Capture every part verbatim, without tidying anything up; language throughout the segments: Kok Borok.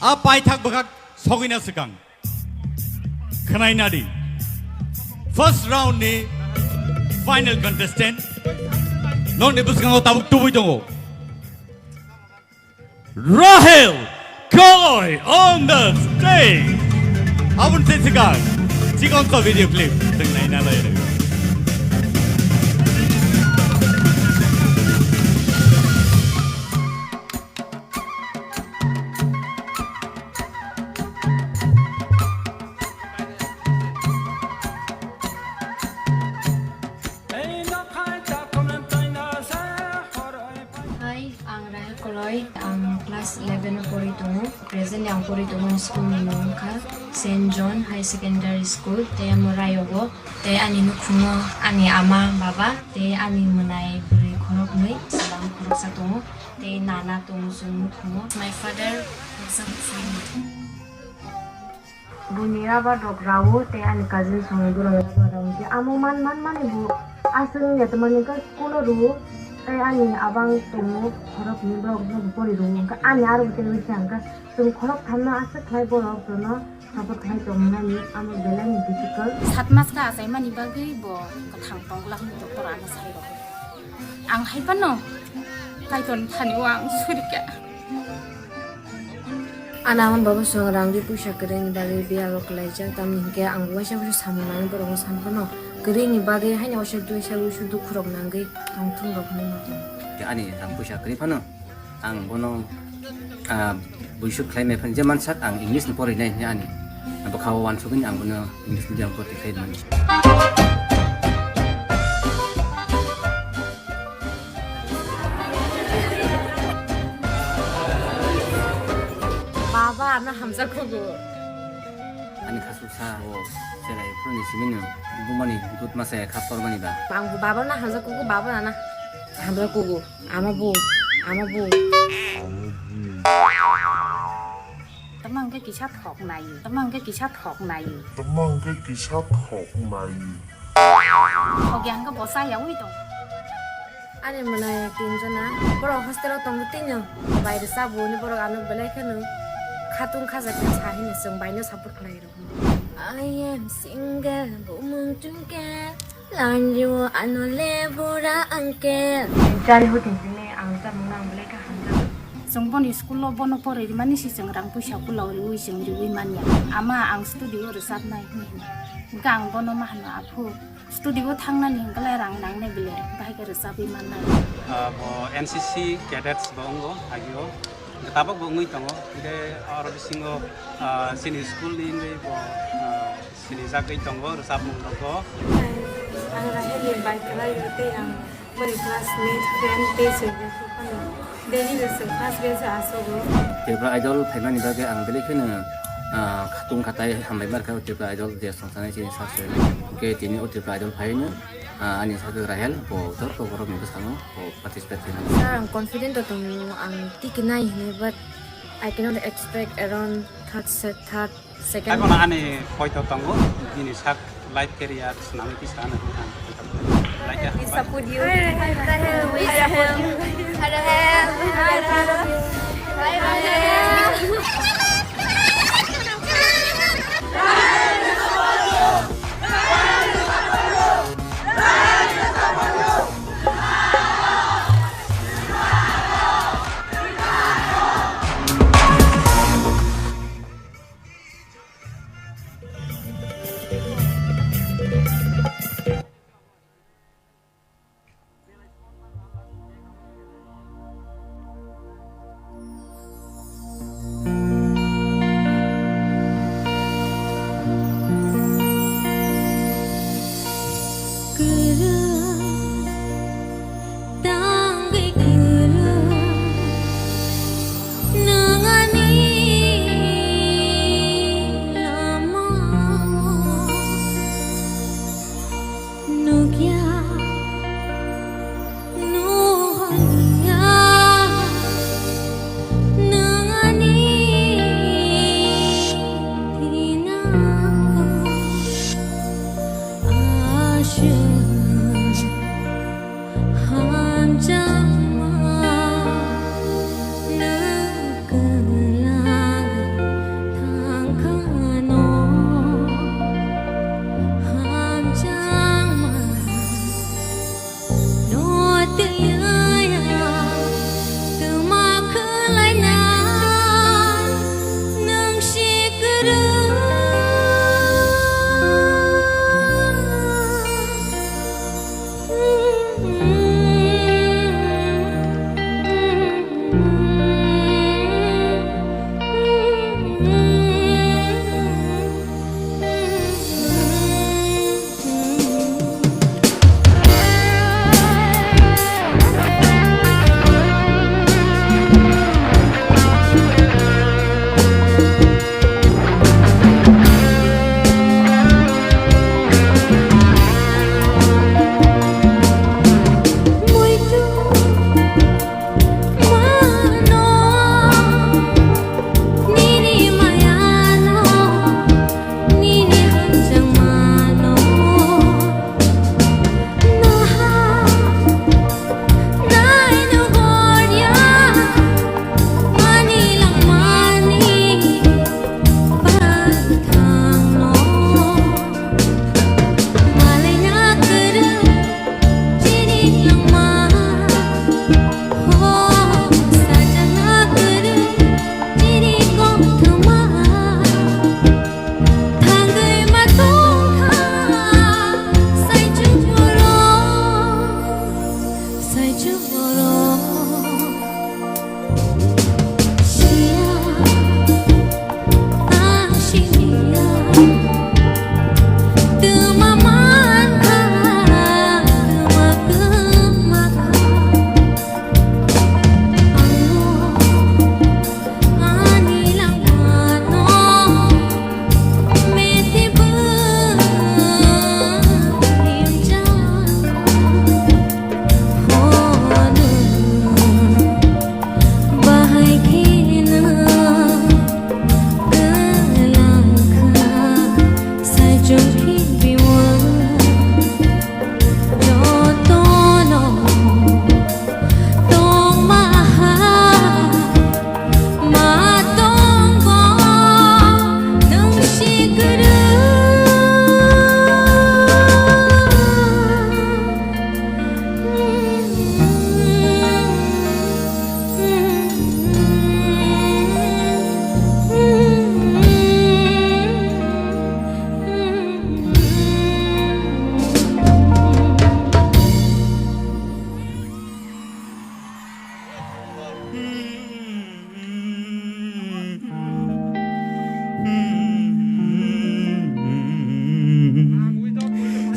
A paithak bwkhak sogwina swkang. Khwnaina di. First round ni final contestant. Nokni bwskango tabuk tubui tongo. Rahel Koloi on the stage. Aboni se swkang. Chikon sa video clip. Swng naina lai. Hai, ang Rahel Koloi, ang class eleven o pori tongo. Presently ang pori tongo school ni mung wngkha Saint John High Secondary School, tei amo Rayogo. Tei ani nukhungo ani ama, baba, tei ani mwnai bwrwi khoroknwi, chwla khoroksa tongo. Tei nana tongo chwng nukhungo. My father, Buini rubber rok rao tei ani cousin songni borok rubber rao hwnkhe amo man man mani bo aswk wngya tongmani wngkha school o rwo tei ani abang tongo khorok hwnwi borok no bo pori rwo hwnkhe ani aro bo tei wngkha hwnkhe chwng khorok thamno aswk khlai borok jono support khlai tongmani amo belai ni difficult. Sat mas kha achaimani bagwi bo kwthang tongla hwnwi doctor ano sai rw. Ang hai phano Kaitor thani o ang surikha. Ana amon baba song rang ri puisa kwrwini bagwi biyalo kwlaijak, tamni hinkhe ang waisa waisa samung nangwi borokno san phano kwrwini bagwi haino waisa duisa waisa dukhu rok nangwi tongthung rok hinwi ma tongo. Ani rang puisa kwrwi phano ang bono, ah, buisuk khlai mai phano je mansak ang English ni porinai hinwi ani bwkha o uansugwi ang bono English medium porti khlai mani. Baba, ano hamjak kugo. Ani khasuk sa o cherai phuruni simino bumani dut masa kha tormani ba. Ang bo baba na hamjak kugo, baba na hamjak kugo. Ama bo, ama bo. Tamang ke kisa thok nai, tamang ke kisa thok nai. Tamang ke kisa thok nai. Hogi ang ke bosa ya ui tong. Ani mwnai tinjona, borok hostel o tongo tino, bai rwchapbo hwnwi borok ano belai kheno khatung khaja khe sa hino chwng bai no support khlai rw. I am single, bumung tungkel, lanjio ano le bura angkel. Chari hotin tini ang chamung no ang belai kha hamjago. Chwng boni school o bono poroi rwmani si chwng rang puisa kulau riui chwng riui manya. Ama ang studio rwchapnai hwnwi hino. Hwnkhe ang bono ma hwno, "Aphu, studio o thangnani hwnkhe lai rang nangnai bile, bahai khe rwchapwi mannai." Ah, bo N C C cadets bo wngo agio. Hwnkhe tabuk bo wngwi tongo. Hwnkhe oro bisingo, ah, chini school ni wngwi bo, ah, sinijagwi tongo rwchapmung rogo. Ang Rahel ni bai kwlai o tei ang boni classmate, friend tei chwng phano daily no chwng first bench o asogo. Tripura Idol phaimani bagwi ang belai kheno, ah, khatung khatai hambai markha Tripura Idol je songsanai chini sir se. Hwnkhe tini o Tripura Idol phaino, ah, ani sakhe Rahel bo joto borok ni bwskango bo participate khainai. Sir, ang confident o tongo, ang tikinai hinwi, but I cannot expect around third set, third, second. Haiphano ani poito tongo, bini sak life career swnamwi kisa ano hwnwi ang poito tongo. Like a We support you. Rahel, we support you. Rahel, we support you. Bye, bye.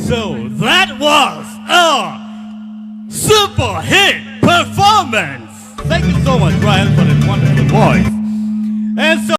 So that was a super hit performance. Thank you so much, Brian, for that wonderful voice. And so